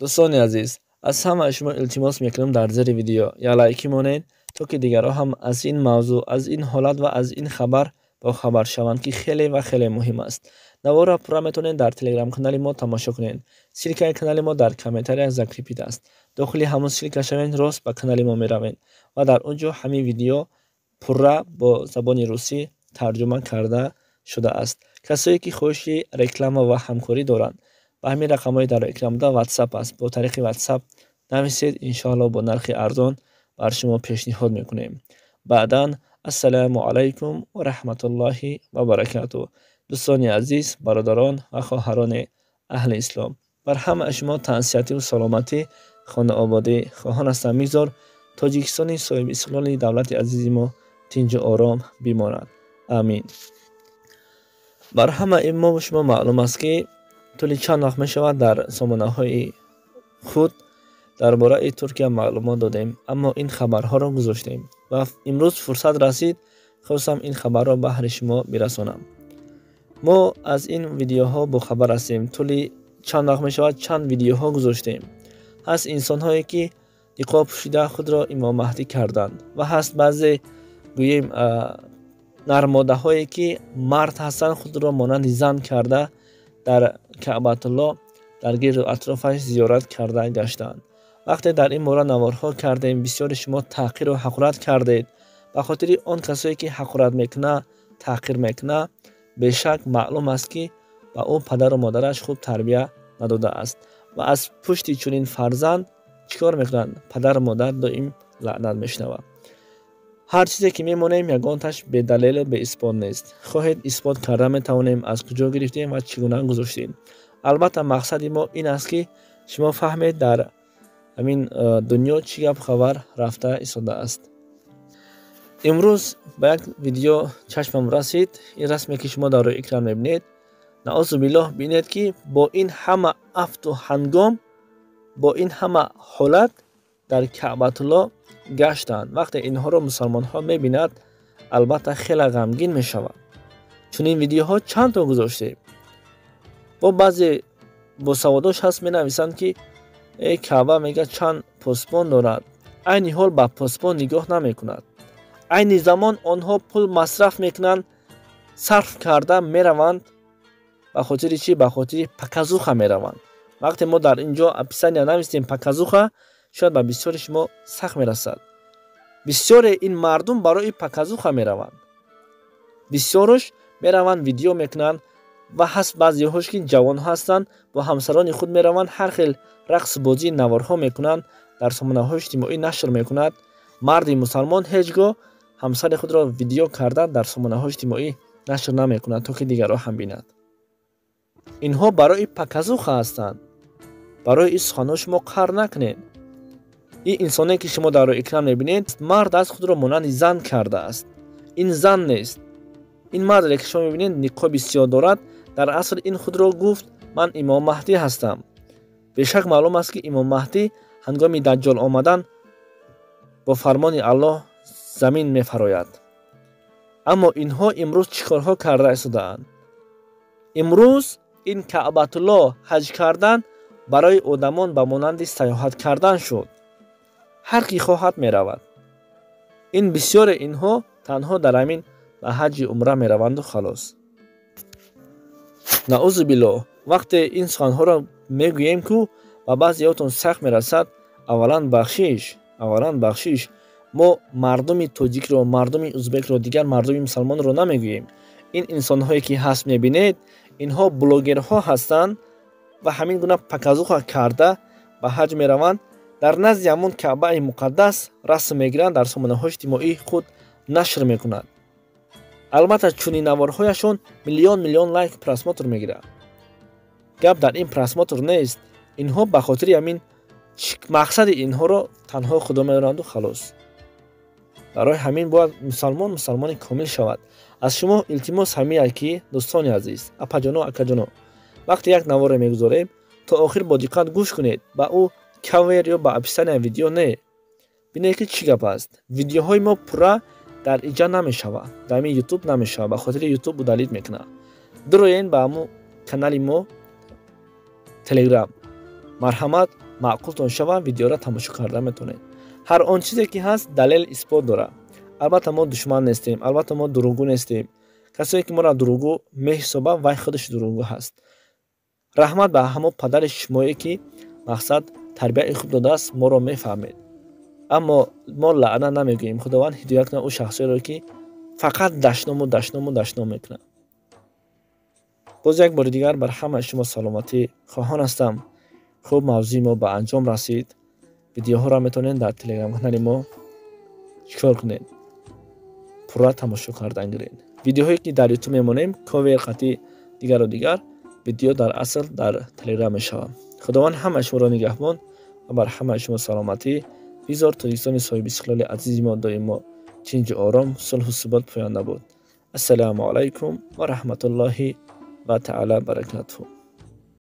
Дӯстони азиз, аз ҳамаи шумо илтимос мекунам, дар зери видео як лайки монед, то ки дигарҳо ҳам аз ин мавзӯъ, аз ин ҳолат ва аз ин хабар бохабар шаванд, ки хеле ва хеле муҳим аст. Наворро пурра метавонед дар телеграм-канали мо тамошо кунед. Ссылкаи канали мо дар комментария закрепить аст. Дохили ҳамон ссылка шавед, рост ба канали мо меравед ва дар он ҷо ҳамин видео пурра бо забони русӣ тарҷума карда шудааст. Касое ки хоҳиши реклама ва ҳамкорӣ доранд, ба ҳамин рақамҳои дар экран буда WhatsApp аст. Бо тариқи WhatsApp нависед, иншоалло, бо нархи арзон бар шумо пешниҳод мекунем. Баъдан ассалому алайкум ва раҳматуллоҳи ва баракату. Дӯстони азиз, бародарон ва хоҳарони аҳли ислом, бар ҳамаи шумо тансиҳативу саломатӣ, хонаободӣ хоҳон ҳастам. Бигзор Тоҷикистони соҳибистиқлоли давлати азизи мо тинҷу ором бимонад. Амин. Бар ҳамаи мо шумо маълум аст, ки тӯли чанд вақт мешавад дар сомонаҳои худ дар бораи Туркия маълумот додем, аммо ин хабарҳоро гузоштем ва имрӯз фурсат расид, хостам ин хабарро баҳри шумо бирасонам. Мо аз ин видеоҳо бохабар ҳастем. Тӯли чанд вақт мешавад чанд видеоҳо гузоштем. Ҳаст инсонҳое, ки ниқоб пӯшида худро Имом Маҳдӣ карданд ва ҳаст баъзе, гӯем, нармодаҳое, ки мард ҳастанд, худро монанди зан карда дар Каъбатулло дар гирду атрофаш зиёрат карда гаштанд. Вақте дар ин бора наворҳо кардем, бисёри шумо таҳқиру ҳақорат кардед. Ба хотири он касое, ки ҳақорат мекуна, таҳқир мекуна, бешак маълум аст, ки ба ӯ падару модараш хуб тарбия надодааст ва аз пушти чунин фарзанд чӣ кор мекунанд? Падару модар доим лаънат мешунавад. Ҳар чизе ки мемонем, ягонташ бедалелу беисбот нест. Хоҳед, исбот карда метавонем, аз куҷо гирифтем ва чӣ гуна гузоштем. Албатта, мақсади мо ин аст, ки шумо фаҳмед, дар ҳамин дунё чӣ гап хабар рафта истодааст. Имрӯз ба як видео чашмам расид. Ин расме, ки шумо дар рӯи экран мебинед, наузу биллоҳ, бинед, ки бо ин ҳама афту ҳангом, бо ин ҳама ҳолат дар Каъбатулло гаштанд. Вақте инҳоро мусалмонҳо мебинад, албатта, хеле ғамгин мешавад. Чунин видеоҳо чанд то гузоштем. Бо баъзе босаводош ҳаст, менависанд, ки э, Каъба, мега, чанд посбон дорад. Айни ҳол ба посбон нигоҳ намекунад. Айни замон онҳо пул масраф мекунанд, сарф карда мераванд. Ба хотири чӣ? Ба хотири показуха мераванд. Вақте мо дар ин ҷо описания навистем «показуха», шояд ба бисёри шумо сахт мерасад. Бисёре ин мардум барои показуха мераванд. Бисёрош мераванд, видео мекунанд ва ҳаст баъзеҳош, ки ҷавон ҳастанд, бо ҳамсарони худ мераванд, ҳар хел рақсу бозии наворҳо мекунанд, дар сомонаҳои иҷтимоӣ нашр мекунад. Марди мусалмон ҳеҷ гоҳ ҳамсари худро видео карда дар сомонаҳои иҷтимоӣ нашр намекунад, то ки дигарҳо ҳам бинад. Инҳо барои показуха ҳастанд. Барои ин суханҳо шумо қаҳр накунед. Ин инсоне, ки шумо дар рӯи экран мебинед, мард аст, худро монанди зан кардааст. Ин зан нест. Ин марде, ки шумо мебинед, ниқоби сиёҳ дорад, дар асл ин худро гуфт: «Ман Имом Маҳдӣ ҳастам». Бешак маълум аст, ки Имом Маҳдӣ ҳангоми Даҷҷол омадан бо фармони Аллоҳ замин мефарояд. Аммо инҳо имрӯз чӣ корҳо карда истодаанд? Имрӯз ин Каъбатулло ҳаҷ кардан барои одамон ба монанди сайёҳат кардан шуд. Ҳар кӣ хоҳад, меравад. Ин бисёре инҳо танҳо дар ҳамин ба ҳаҷи умра мераванду халос. Наузу биллоҳ, вақте ин суханҳоро мегӯем, ку ба баъзеҳотон сахт мерасад, аввалан бахшиш, аввалан бахшиш. Мо мардуми тоҷикро, мардуми узбекро, дигар мардуми мусалмонро намегӯем. Ин инсонҳое, ки ҳаст, мебинед, инҳо блогерҳо ҳастанд ва ҳамин гуна показуха карда ба ҳаҷ мераванд, дар назди ҳамон Каъбаи муқаддас расм мегиранд, дар сомонаҳои иҷтимоии худ нашр мекунанд. Албатта, чунин наворҳояшон миллион миллион лайк, просмотр мегирад. Гап дар ин просмотр нест. Инҳо ба хотири ҳамин, мақсади инҳоро танҳо Худо медонаду халос. Барои ҳамин бояд мусалмон мусалмони комил шавад. Аз шумо илтимос ҳамия, ки, дӯстони азиз, апаҷоно, акаҷоно, вақте як наворе мегузорем, то охир бо диққат гӯш кунед. Ба ӯ кавер ё ба описания видео не, бинед, ки чӣ гап аст. Видеоҳои мо пурра дар иҷа намешавад, дар ҳамин Ютуб намешавад, ба хотири Ютуб удалить мекунад. Дуроен ба ҳамун канали мо Телеграм, марҳамат. Маъқултон шава, видеоро тамошо карда метавонед. Ҳар он чизе ки ҳаст, далел, исбот дорад. Албатта, мо душман нестем, албатта, мо дурӯғгӯ нестем. Касое ки моро дурӯғгӯ меҳисобад, вай худаш дурӯғгӯ ҳаст. Раҳмат ба ҳамо падари шумое, ки мақсад тарбияи хуб додааст, моро мефаҳмед. Аммо мо лаъна намегӯем. Худованд ҳидоят кунад ӯ шахсҳоеро, ки фақат дашному, дашному, дашном мекунад. Боз як бори дигар бар ҳамаи шумо саломатӣ хоҳон ҳастам. Хуб, мавзӯи мо ба анҷом расид. Видеоҳоро метавонед дар телеграм-канали мо чикор кунед? Пурра тамошо кардан гиред. Видеоҳое ки дар Ютуб мемонем, ковер қатӣ, дигару дигар видео, дар асл дар Телеграм мешавад. Худованд ҳамаи шуморо нигаҳбон ва бар ҳамаи шумо саломатӣ. Бизор Тоҷикистони соҳибистиқлоли азизи мо доимо тинҷу ором, сулҳу субот поянда буд. Ассалому алайкум ва раҳматуллоҳи ва таъала баракатуҳ.